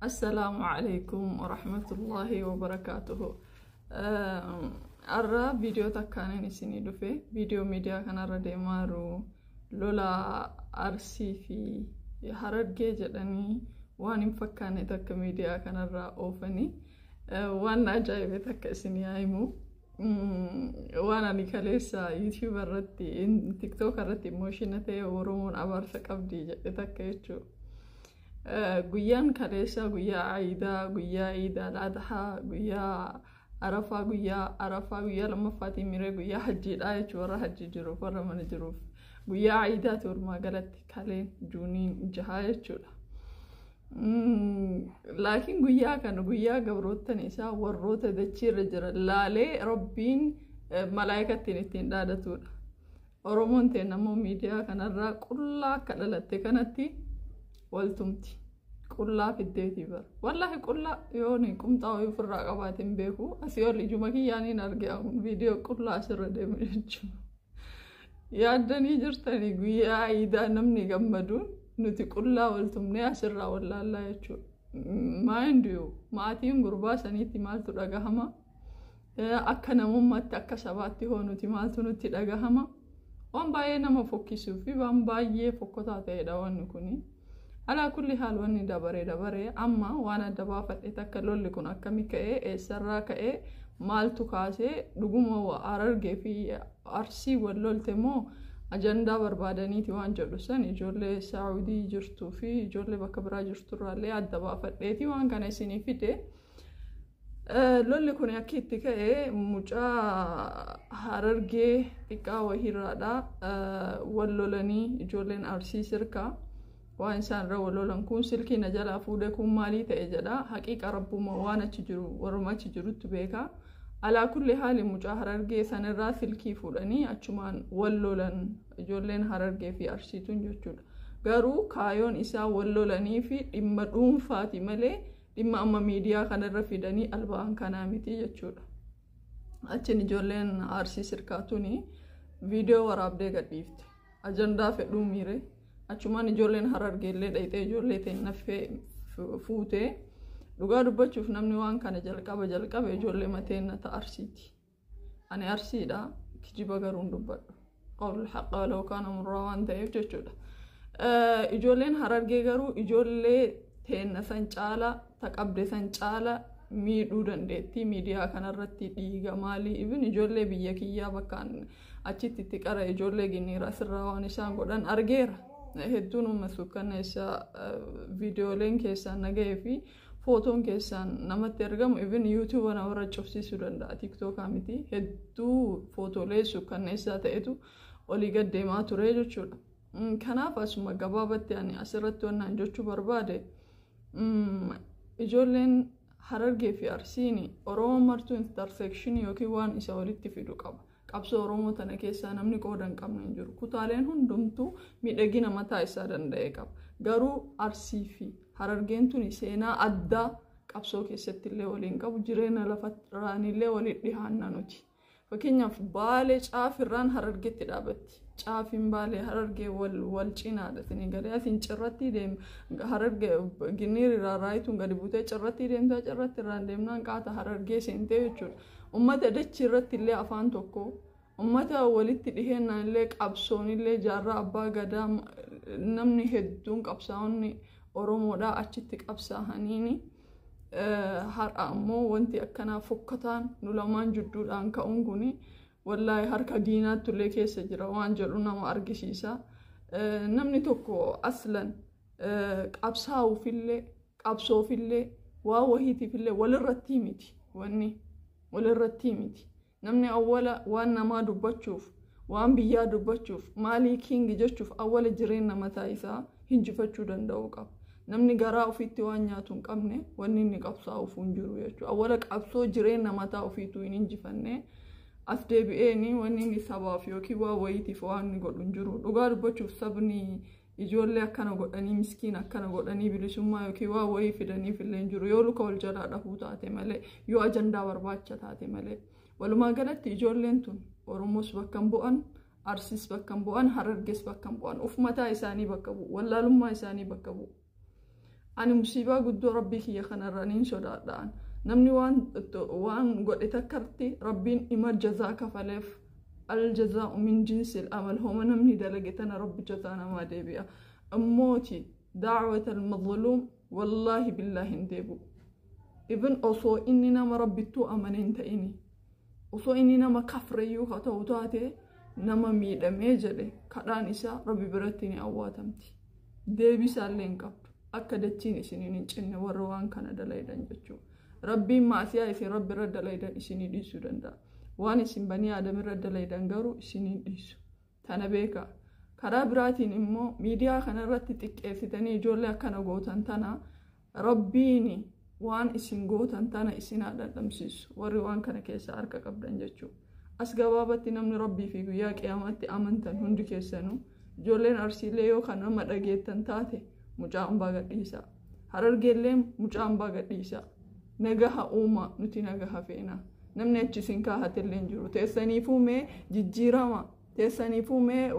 Assalaamu alaikum warahmatullaahi wabarakaatuhu. Har'a viidiyoo takkaaniin isinii dhufe. Viidiyoo miidiyaa kanarra deemaa jiru lola Arsii fi Harargee jedhanii waan hin fakkaanne takka miidiyaa kanarra oofanii waan ajaa'ibe takka isinii haa himu. Waan ani kaleessa YouTube irratti, TikTok irratti emotion ta'e, Oromoon abaarsa qabdi jedhe takka jechuudha. Guyyaan kaleessa guyyaa Iidaa, guyyaa Iidaa Adhaa, guyyaa Arafaa, guyyaa Arafaa guyyaa lammaffaatiin miree guyyaa hajjiidha jechuudha, warra hajjii jiruuf, warra mana jiruuf. Guyyaa Iidaati walumaa galatti kaleen Juuniin 6 jechuudha. Laakiin guyyaa kana guyyaa gabroottan isaa warroota dachiirra jiran laalee Rabbiin malaayikattiin ittiin dhaadatudha. Oromoon ta'e ammoo miidiyaa kanarraa qullaa akka dhalatte kanatti waltumti. Qullaa fiddeetii bara. Wallaahi, qullaa yoon qumxaa wayii ofirraa qabaate hin beeku. Asii ol ijuma kiyyaaniin arge viidiyoo qullaa asirra deemu jechuudha. Yaaddanii jirtanii, guyyaa Iidaa namni gammaduun nuti qullaa waltumnee asirraa wallaallaa jechuudha. Mind you, maatiin gurbaa saniitti maaltu dhagahama? Akka namummaatti, akka sabaatti hoo nuti maaltu nutti dhagahama? Waan baay'ee nama fokkisuu fi waan baay'ee fokkotaa ta'edha wanni kuni. Alaa kulli haal, wanni dabaree dabaree amma waan adda baafadhe takka, lolli kun akkami ka'ee, eessarraa ka'ee, maaltu kaasee, dhuguma Harargee fi Arsii wal lolte moo ajandaa barbaadaniiti waan jedhu san ijoollee Saawudii jirtuu fi ijoollee bakka biraa jirturraallee adda baafadheeti waan kana isinii fide. Lolli kun akka itti ka'e, mucaa Harargee xiqqaa wahiirraadha wal lolanii. Ijoolleen Arsii sirkaa waan isaan irra wal lolan, kun silkii na jalaa fuudhee, kun maalii ta'e jedha. Haqiiqa Rabbuma waan achi jiru, warruma achi jirutti beeka. Alaa kulli haali, mucaa Harargee sanirraa silkii fuudhanii achumaan wal lolan ijoolleen Harargee fi Arsiituun jechuudha. Garuu kaayoon isaa wal lolanii fi dhimma dhuunfaati malee dhimma amma miidiyaa kanarra fidanii alba'an kanaa miti jechuudha. Achiin ijoolleen Arsii sirkaatuni viidiyoo waraabdee gadhiifte. Ajandaa fedhuu miire. Achumaan ijoolleen Harargeellee dhayxee ijoollee teennaffee fuutee. Dhugaa dubbachuuf, namni waan kana jalqaba jalqabe ijoollee mateenna ta Arsiiti. Ani Arsiidha, kijiba garuu hin dubbadhu. Qawlul haqqa walaw kaana murraa waan ta'eef jechuudha. Ijoolleen Harargee garuu ijoollee teenna san caala, ta qabde san caala miidhuu dandeetti. Miidiyaa kanarratti dhiiga maalii, ibin ijoollee biyya kiyyaa bakkaan achitti itti qara, ijoollee ginniira asirraa waan isaan godhan argeera. Hedduun uummata sukkanneessa viidiyooleen keessaan nagahee fi footoon keessaan namatti ergamu ibin YouTube namarra cufsiisuu danda'a, TikTokaa miti. Hedduu footoolee sukkanneessaa ta'etu olii gad deemaa ture jechuudha. Kanaaf asuma gabaabatti ani asirratti wannan jechuu barbaade, ijoolleen Harargee fi Arsiin, Oromoon martuu intersection yookiin waan isa walitti fidu qaba. Qabsoo Oromoo tana keessaa namni qooda hin qabne hin jiru. Kutaaleen hundumtuu miidhagina mataa isaa danda'e qaba. Garuu Arsii fi Harargeen tuni seenaa addaa qabsoo keessatti illee waliin qabu, jireenya lafarraanillee waliin dhihaanna nuti. Fakkeenyaaf, Baalee caafirraan Harargeetti dhaabatti. Caafiin Baalee Harargee wal wal cinaadha. Isin galee asiin cirratti deem, Harargee Ginniir irraa raayituun gadi buutee cirratti deemtaa, cirratti irraan deemnaan qaata Harargee seentee jechuudha. Uummata dachii irratti illee afaan tokko, uummata walitti dhiheenyaan illee, qabsoon illee jaarraa abbaa gadaa namni hedduun qabsaa'onni Oromoodhaa achitti qabsaa'aniini. Har'a ammoo wanti akkanaa fokkataan nu lamaan jidduudhaan ka'uun kuni wallaahi harka diinaatti illee keessa jira waan jedhu nama argisiisa. Namni tokko aslan qabsaa'uufillee, qabsoofillee, waa wahiitiifillee walirratti miti, wanni walirratti miti. Namni awwala waan namaa dubbachuuf, waan biyyaa dubbachuuf, maalii king jechuuf, awwala jireenya mataa isaa hinjifachuu danda'uu qaba. Namni garaa ofiitti waan nyaatu hin qabne wanni inni qabsaa'uuf hin jiru jechuudha. Awwala qabsoo jireenya mataa ofiituu hin injifanne as deebi'eeni wanni inni sabaaf yookiin waa wayiitiif waan inni godhu hin jiru. Dhugaa dubbachuuf, sabni ijoollee akkana godhanii, miskiin akkana godhanii, bilisummaa yookiin waa wayii fidaniif illee hin jiru, yoo luka wal jalaa dhahuu taate malee, yoo ajandaa barbaacha taate malee. Walumaa galatti ijoolleen tun Oromoos bakka hin bu'an, Arsiis bakka hin bu'an, Harargees bakka hin bu'an, uf mataa isaanii bakka bu'u, wallaalummaa isaanii bakka bu'u. Ani musiibaa guddoo Rabbii kiyya kanarra niin sodaadhaan. Namni waan godhe takkatti Rabbiin ima jazaa kafaleef. Aljazaa'u min jinsil amal, homa namni dalage tana Rabbi jazaa namaa deebi'a. Immooti daawwata almadluum wallaahi billaahi hin deebi'u. Ibn osoo inni nama Rabbittuu amane hin ta'ini, osoo inni nama kafreyyuu haa ta'u taate, nama miidhamee jedhe kadhaan isaa Rabbi biratti ni awwaatamti. Deebisaallee hin qabdu. Akka dachiin isiniin hin cinne warra waan kana dalaydan jechuudha. Rabbiin maasiyaa isin Rabbi irra dalaydan isinii dhiisuu danda'a. Waan isin banii Aadam irra dalaydan garuu isiniin dhiisu. Tana beekaa. Karaa biraatiin immoo miidiyaa kanarratti xiqqeessitanii ijoollee akkana gootan tana, Rabbiin waan isin gootan tana isin haa dhandhamsiisu, warri waan kana keessa harka qabdan jechuudha. As gabaabatti namni Rabbii fi guyyaa qiyaamatti amantan hundi keessanuu, ijoolleen Arsiilee yoo kan nama dhageettan taate, mucaa hambaa gadhiisaa. Harargeellee mucaa hambaa gadhiisaa. Nagaha uumaa, nuti nagaha feena. Namni achi isin kaahatellee hin jiru. Teessaniifuu mee jijjiirama. Teessaniifuu mee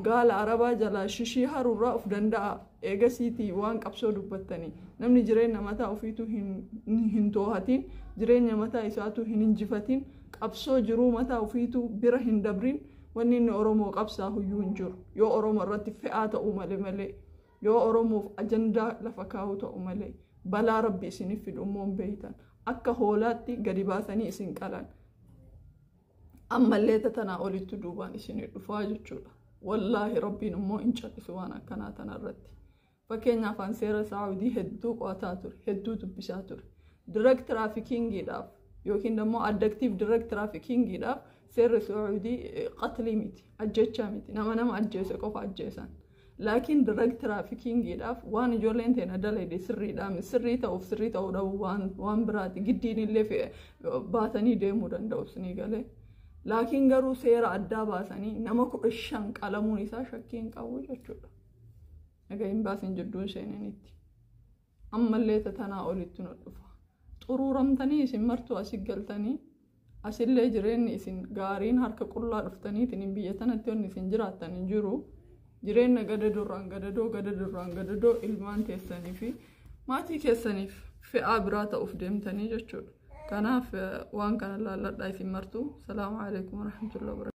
gaala arabaa jalaa shishii haruurraa of danda'a. Eegasiitii waan qabsoo dubbattanii. Namni jireenya mataa ofiituu hin too'atin, jireenya mataa isaatuu hin injifatin, qabsoo jiruu mataa ofiituu bira hin dabrin, wanni inni Oromoo qabsaa huyyuu hin jiru. Yoo Oromoo irratti fe'aa ta'uu malee, yoo Oromoof ajandaa lafa kaa'uu ta'u malee, balaa Rabbi isiniif fidu immoo hin beeytan. Akka hoolaatti gadi baasanii isin qalan. Ammallee tanaa olitti duubaan isinii dhufaa jechuudha. Wallaahi Rabbiin immoo hin callisu waan akkanaa tanarratti. Fakkeenyaaf an seera Saawudii hedduu qo'ataa ture, hedduu dubbisaa ture. Drug traffickingiidhaaf yookiin immoo addictive drug traffickingiidhaaf seerri Saawudii qatlii miti, ajjechaa miti, nama ajjeese qofa ajjeesan. Laakiin drug traffickingiidhaaf waan ijoolleen teena dalayde sirriidhaa, sirrii ta'uuf sirrii ta'uu dhabu waan biraati. Giddiin illee baatanii deemuu danda'u isinii galee. Laakiin garuu seera addaa baasanii nama 15 qalamuun isaa shakkii hin qabu jechuudha. Egaa hin baasin jidduun seenanitti. Ammallee tanaa olitti nu dhufa. Xuruuramtanii isin martuu asii galtanii, asillee jireenyi isin gaariin harka qullaa dhuftaniitiin biyya tanatti wanni isin jiraattan hin jiru. Jireenya gadadurraan gadadoo, gadadurraan gadadoo, ilmaan teessanii fi maatii keessaniif fe'aa biraa ta'uuf deemtanii jechuudha. Kanaaf waan kana laalladhaa isin martuu. Salaamu alaikum warahmatullahi wabarakatuh.